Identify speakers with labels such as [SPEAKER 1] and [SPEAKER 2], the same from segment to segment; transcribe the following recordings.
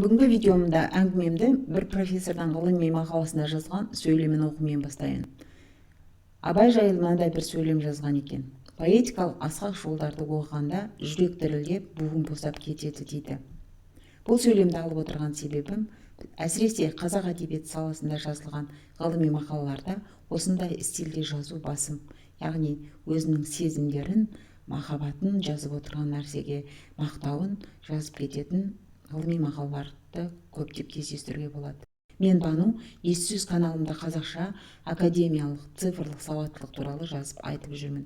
[SPEAKER 1] Бүгінгі видеомда әңгімемді бір профессордың ғылыми мақаласында жазған сөйлемін оқумен бастайын. Абай жайлы мынандай бір сөйлем жазған екен: «Поэтикалық асқақ жолдарды оқығанда жүрек дірілдеп, буын босап кетеді», – дейді. Бұл сөйлемді алып отырған себебім, әсіресе қазақ әдебиеті саласында жазылған ғылыми мақалаларда осындай стильде жазу басым, яғни өзінің сезімдерін, махаббатын жазып отырған нәрсеге мақтауын жазып кететін ғылыми мақалаларды көптеп кездестіруге болады. Мен, Бану, Ес каналымда қазақша академиялық цифрлық сауаттылық туралы жазып, айтып жүрмін.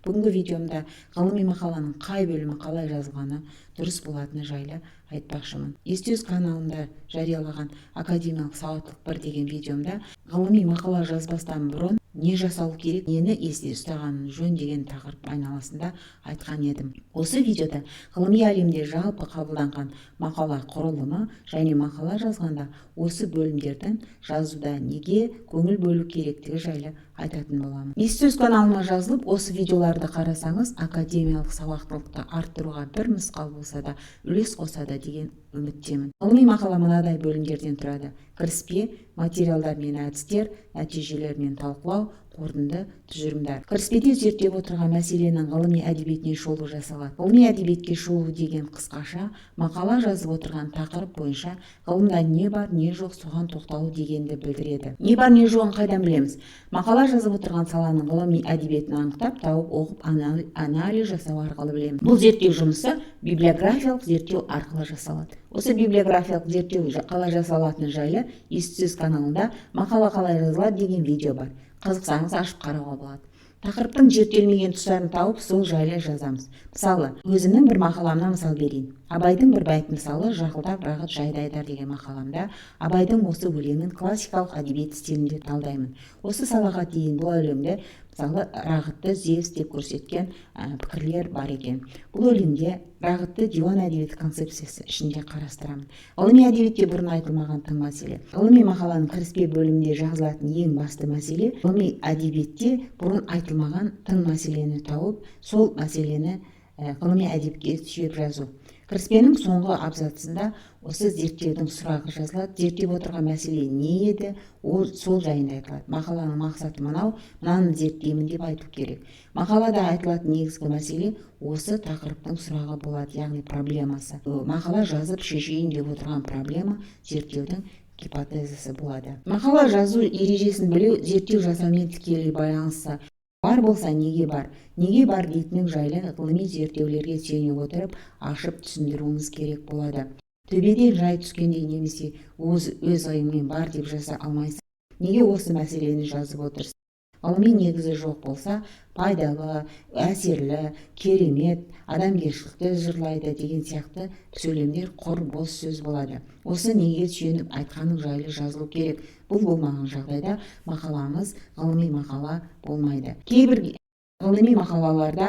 [SPEAKER 1] Бүгінгі видеомда ғылыми мақаланың қай бөлімі қалай жазылғаны дұрыс болатыны жайлы айтпақшымын. Естөз каналында жариялаған «Академиялық сауаттылық 1» деген видеомда ғылыми мақала жазбастан бұрын не жасалу керек, нені есте ұстаған жөн деген тақырып айналасында айтқан едім. Осы видеода ғылыми әлемде жалпы қабылданған мақала құрылымы және мақала жазғанда осы бөлімдердің жазуда неге көңіл бөлу керектігі жайлы айтатын боламын. Ес каналыма жазылып, осы видеоларды қарасаңыз, академиялық сауаттылықты арттыруға бір мысқал болса да үлес қосады деген үміттемін. Ғылыми мақала мынадай бөлімдерден тұрады: кіріспе, материалдар мен әдістер, нәтижелер мен талқылау, қорытынды тұжырымдар. Кіріспеде зерттеп отырған мәселенің ғылыми әдебиетіне шолу жасалады. Ғылыми әдебиетке шолу деген қысқаша мақала жазып отырған тақырып бойынша ғылымда не бар, не жоқ, соған тоқталу дегенді білдіреді. Не бар, не жоғын қайдан білеміз? Мақала жазып отырған саланың ғылыми әдебиетін анықтап, тауып, оқып, анализ жасау арқылы білеміз. Бұл зерттеу жұмысы библиографиялық зерттеу арқылы жасалады. Осы библиографиялық зерттеу қалай жасалатыны жайлы Ес каналында «Мақала қалай жазылады» деген видео бар, қызықсаңыз, ашып қарауға болады. Тақырыптың зерттелмеген тұстарын тауып, сол жайлы жазамыз. Мысалы, өзімнің бір мақаламнан мысал берейін. «Абайдың бір бәйт мысалы: Жарқылдап Рағыт жайды айтар» деген мақаламда Абайдың осы өлеңін классикалық әдебиет стилінде талдаймын. Осы салаға дейін бұл өлеңді, мысалы, Рағытты Зевс деп көрсеткен пікірлер бар екен. Бұл өлеңде Рағытты диуан әдебиеті концепциясы ішінде қарастырамын. Ғылыми әдебиетте бұрын айтылмаған тың мәселе. Ғылыми мақаланың кіріспе бөлімінде жазылатын ең басты мәселе – ғылыми әдебиетте бұрын айтылмаған тың мәселені тауып, сол мәселені ғылыми әдебиетке сүйеп жазу. Кіріспенің соңғы абзацында осы зерттеудің сұрағы жазылады. Зерттеп отырған мәселе не еді, ол сол жайында айтылады. Мақаланың мақсаты мынау, мынаны зерттеймін деп айту керек. Мақалада айтылатын негізгі мәселе осы тақырыптың сұрағы болады, яғни проблемасы. Мақала жазып шешейін деп отырған проблема зерттеудің гипотезасы болады. Мақала жазу ережесін білу зерттеу жасаумен тікелей байланысты. Бар болса, неге бар, неге бар дейтінің жайлы ғылыми зерттеулерге сүйене отырып, ашып түсіндіруіңіз керек болады. Төбеден жай түскендей немесе өз ойыңмен бар деп жаза алмайсың. Неге осы мәселені жазып отырсың? Ғылыми негізі жоқ болса, пайдалы, әсерлі, керемет, адамгершілікті жырлайды деген сияқты сөйлемдер құр бос сөз болады. Осы неге сүйеніп айтқаның жайлы жазылу керек. Бұл болмаған жағдайда мақаламыз ғылыми мақала болмайды. Кейбір ғылыми мақалаларда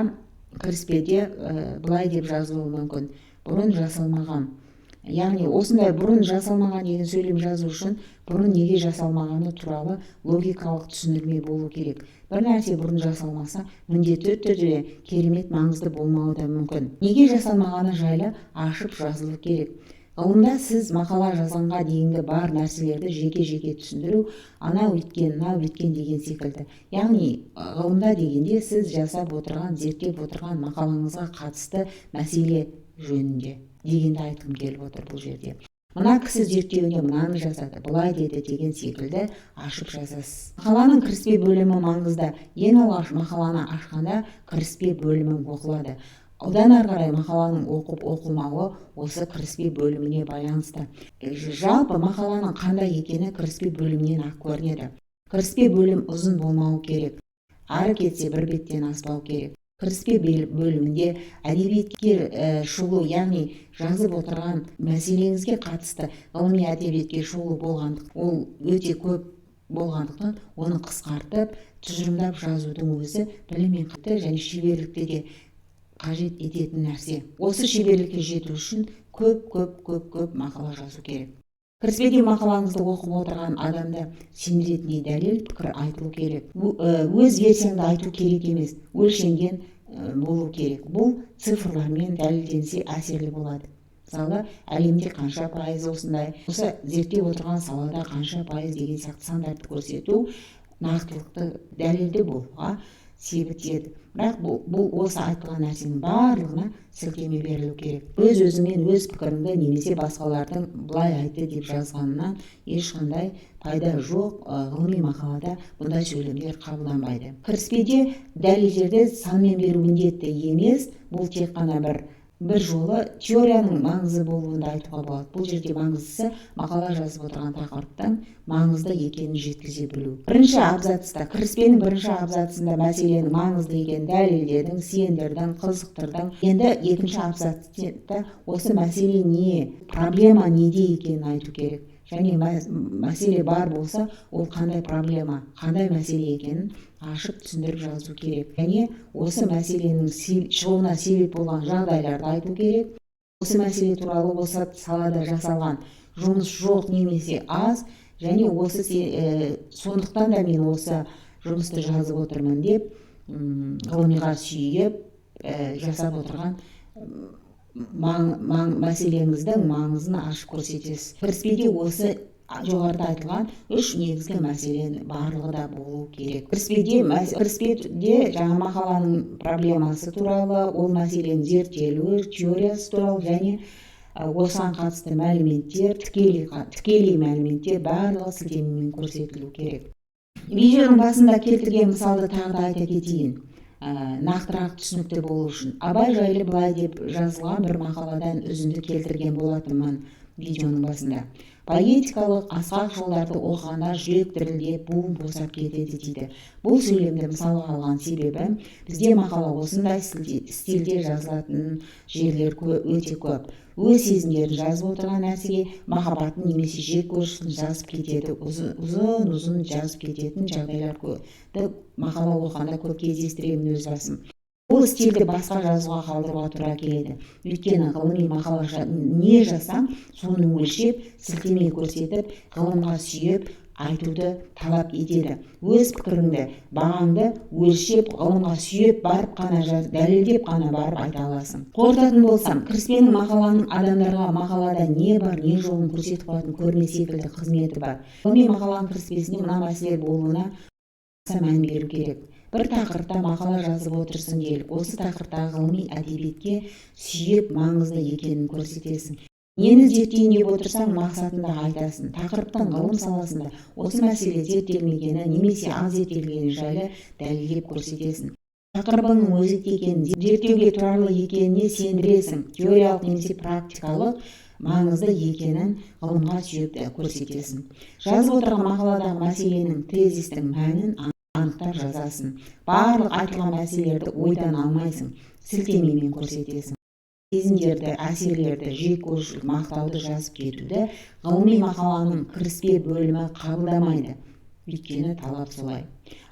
[SPEAKER 1] кіріспеде былай деп жазылуы мүмкін: бұрын жасалмаған. Яғни осындай бұрын жасалмаған деген сөйлем жазу үшін бұрын неге жасалмағаны туралы логикалық түсіндірме болу керек. Бір нәрсе бұрын жасалмаса, міндетті түрде керемет маңызды болмауы да мүмкін. Неге жасалмағаны жайлы ашып жазылу керек. Ғылымда сіз мақала жазғанға дейінгі бар нәрселерді жеке-жеке түсіндіру, анау өйткен, мынау бүйткен деген секілді. Яғни ғылымда дегенде сіз жасап отырған, зерттеп отырған мақалаңызға қатысты мәселе жөнінде дегенді айтқым келіп отыр бұл жерде. Мына кісі зерттеуінде мынаны жасады, былай деді деген секілді ашып жазасыз. Мақаланың кіріспе бөлімі маңызды. Ең алғаш мақаланы ашқанда кіріспе бөлімі оқылады. Одан ары қарай мақаланың оқып оқылмауы осы кіріспе бөліміне байланысты. Жалпы мақаланың қандай екені кіріспе бөлімінен ақ көрінеді. Кіріспе бөлім ұзын болмауы керек, ары кетсе бір беттен аспау керек. Кіріспе бөлімінде әдебиетке шолу, яғни жазып отырған мәселеңізге қатысты ғылыми әдебиетке шолу болғандық, ол өте көп болғандықтан, оны қысқартып, тұжырымдап жазудың өзі білім мен және шеберлікті де қажет ететін нәрсе. Осы шеберлікке жету үшін көп, көп, көп, көп мақала жазу керек. Кіріспеде мақалаңызды оқып отырған адамды сендіретіндей дәлел, пікір айтылу керек. Өз версияңды айту керек емес, өлшенген болу керек. Бұл цифрлармен дәлелденсе, әсерлі болады. Мысалы, әлемде қанша пайыз осындай, осы зерттеп отырған салада қанша пайыз деген сияқты сандарды көрсету нақтылықты, дәлелді болуға себеп. Бірақ бұл осы айтылған нәрсенің барлығына сілтеме берілу керек. Өз өзіңмен өз пікіріңді немесе басқалардың былай айтты деп жазғанынан ешқандай пайда жоқ. Ғылыми мақалада бұндай сөйлемдер қабылданбайды. Кіріспеде дәлелдерді санмен беру міндетті емес. Бұл тек қана бір жолы теорияның маңызды болуын да айтуға болады. Бұл жерде маңыздысы мақала жазып отырған тақырыптың маңызды екенін жеткізе білу. Бірінші абзацта, кіріспенің бірінші абзацында мәселенің маңызды екенін дәлелдедің, сендірдің, қызықтырдың. Енді екінші абзацта осы мәселе не, проблема неде екенін айту керек. Және мәселе бар болса, ол қандай проблема, қандай мәселе екенін ашып түсіндіріп жазу керек. Және осы мәселенің шығуына себеп болған жағдайларды айту керек. Осы мәселе туралы осы салада жасалған жұмыс жоқ немесе аз, және осы сондықтан да мен осы жұмысты жазып отырмын деп, ғылымиға сүйеп жасап отырған мәселеңіздің маңызын ашып көрсетесіз. Кіріспеде осы жоғарыда айтылған үш негізгі мәселенің барлығы да болу керек. Кіріспеде жаңа мақаланың проблемасы туралы, ол мәселенің зерттелуі, теориясы туралы және осыған қатысты мәліметтер, тікелей мәліметтер барлығы сілтемемен көрсетілу керек. Видеоның басында келтірген мысалды тағы да айта кетейін, нақтырақ түсінікті болу үшін. Абай жайлы былай деп жазылған бір мақаладан үзінді келтірген болатынмын видеоның басында: «Поэтикалық асқақ жолдарды оқығанда жүрек дірілдеп, буын босап кетеді», – дейді. Бұл сөйлемді мысалға алған себебім, бізде мақала осындай стильде жазылатын жерлер өте көп. Өз сезімдерін жазып отырған нәрсеге махаббатын немесе жек көрісін жазып кетеді. Ұзын ұзын жазып кететін жағдайлар мақала оқығанда көп кездестіремін өз басым. Бұл стильді басқа жазуға қалдыруға тура келеді, өйткені ғылыми мақала не жазсаң, соны өлшеп, сілтеме көрсетіп, ғылымға сүйеп айтуды талап етеді. Өз пікіріңді, бағаңды өлшеп, ғылымға сүйеп барып қана, дәлелдеп қана барып айта аласың. Қорытатын болсам, кіріспенің мақаланың адамдарға мақалада не бар, не жоғын көрсетіп қоятын көрме секілді қызметі бар. Ғылыми мақаланың кіріспесінде мына мәселелер болуына аса мән беру керек. Бір тақырыпта мақала жазып отырсың делік. Осы тақырыптағы ғылыми әдебиетке сүйеп, маңызды екенін көрсетесің. Нені зерттейін деп отырсаң, мақсатын да айтасың. Тақырыптың ғылым саласында осы мәселе зерттелмегені немесе аз зерттелгені жайлы дәлелдеп көрсетесің. Тақырыбыңның өзекті екенін, зерттеуге тұрарлық екеніне сендіресің. Теориялық немесе практикалық маңызды екенін ғылымға сүйеп көрсетесің. Жазып отырған мақаладағы мәселенің, тезистің мәнін анықтап жазасың. Барлық айтылған мәселелерді ойдан алмайсың, сілтемемен көрсетесің. Сезімдерді, әсерлерді, жек көрушілік, мақтауды жазып кетуді ғылыми мақаланың кіріспе бөлімі қабылдамайды, өйткені талап солай.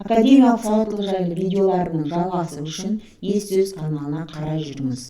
[SPEAKER 1] Академиялық сауаттылық жайлы видеоларымның жалғасы үшін Ес сөз каналына қарай жүріңіз.